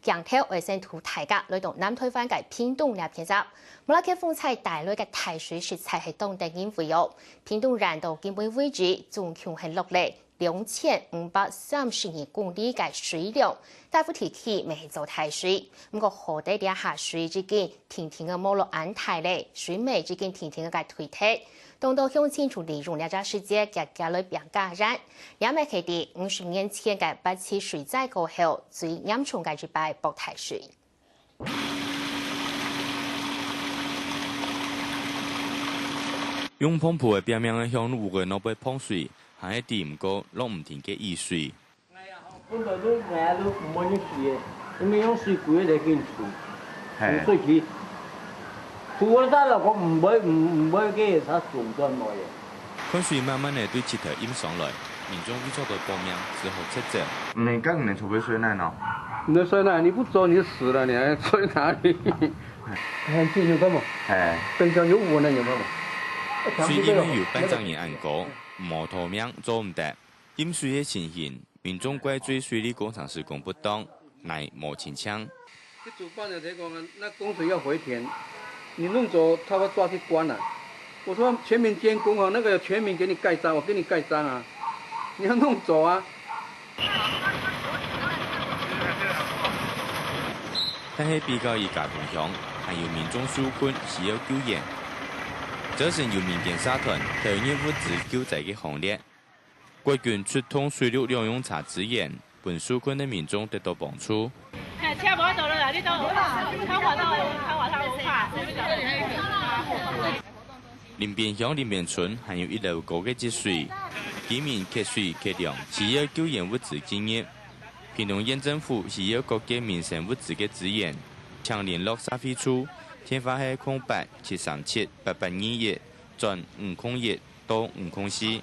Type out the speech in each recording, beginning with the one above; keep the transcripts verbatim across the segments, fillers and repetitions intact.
鏡頭愛先同大家來到南臺灣个屏東這片啦。無啦，該風颱帶來个大水實在係當得人畏哦。屏東縣到今晡日為止，總共係落了兩千五百三十二公里个水量，大部分地區乜係遭大水。毋過好得這下水已經定定个無落恁大了，水尾已經定定个退忒。當多鄉親就利用這隻時節，遽遽來拚家園。這乜係在五十年前个八七水災過後，最嚴重个一擺暴大水。用磅礴个拚命个向屋个外背磅水，還係抵毋過落毋停个雨水。本來都買都毋會用水个，因為用水貴个來緊出，嘿。用水去。除非大老公毋會，毋，毋會个，佢做毋轉來个。看水慢慢个對七頭淹上來，民眾為著愛保命，只好撤走。毋係講毋係出去水哪喏？你在水哪？你不走你就死了，你還在哪裡？很近有看無？嘿。冰箱有溫的有看無？水淹有半丈人恁高，無逃命做毋得。淹水个情形，民眾怪罪水利工程施工不當，𠊎無清淨。這主辦的才講啊，那工程要回填，你弄走他會抓去關啊。我說全民監工啊，那個有全民給你蓋章，我給你蓋章啊，你要弄走啊。但係比較於佳冬鄉，還有民眾受困需要救援。早前有民間社團投入物資救災个行列， 國軍出動水陸兩用車支援，分受困个民眾得到幫助。嘿，車無法度了啦，你都有看，看我到，看我到有怕。林邊鄉林邊村還有一樓高个積水，居民缺水缺糧，需要救援物資進入。屏東縣政府需要各界民生物資个支援，請聯絡社會處，電話係空八七三七八八二一轉五空一 到五空四。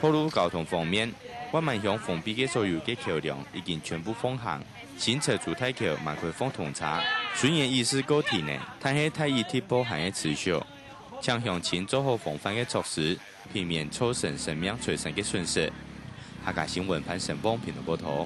道路交通方面，萬巒鄉封閉个所有个橋樑已經全部放行，新潮州大橋乜開放通車。雖然雨勢過停了，但係大雨直播還係持續，請鄉親做好防範个措施，避免造成生命財產个損失。客家新聞潘成旺屏東報導。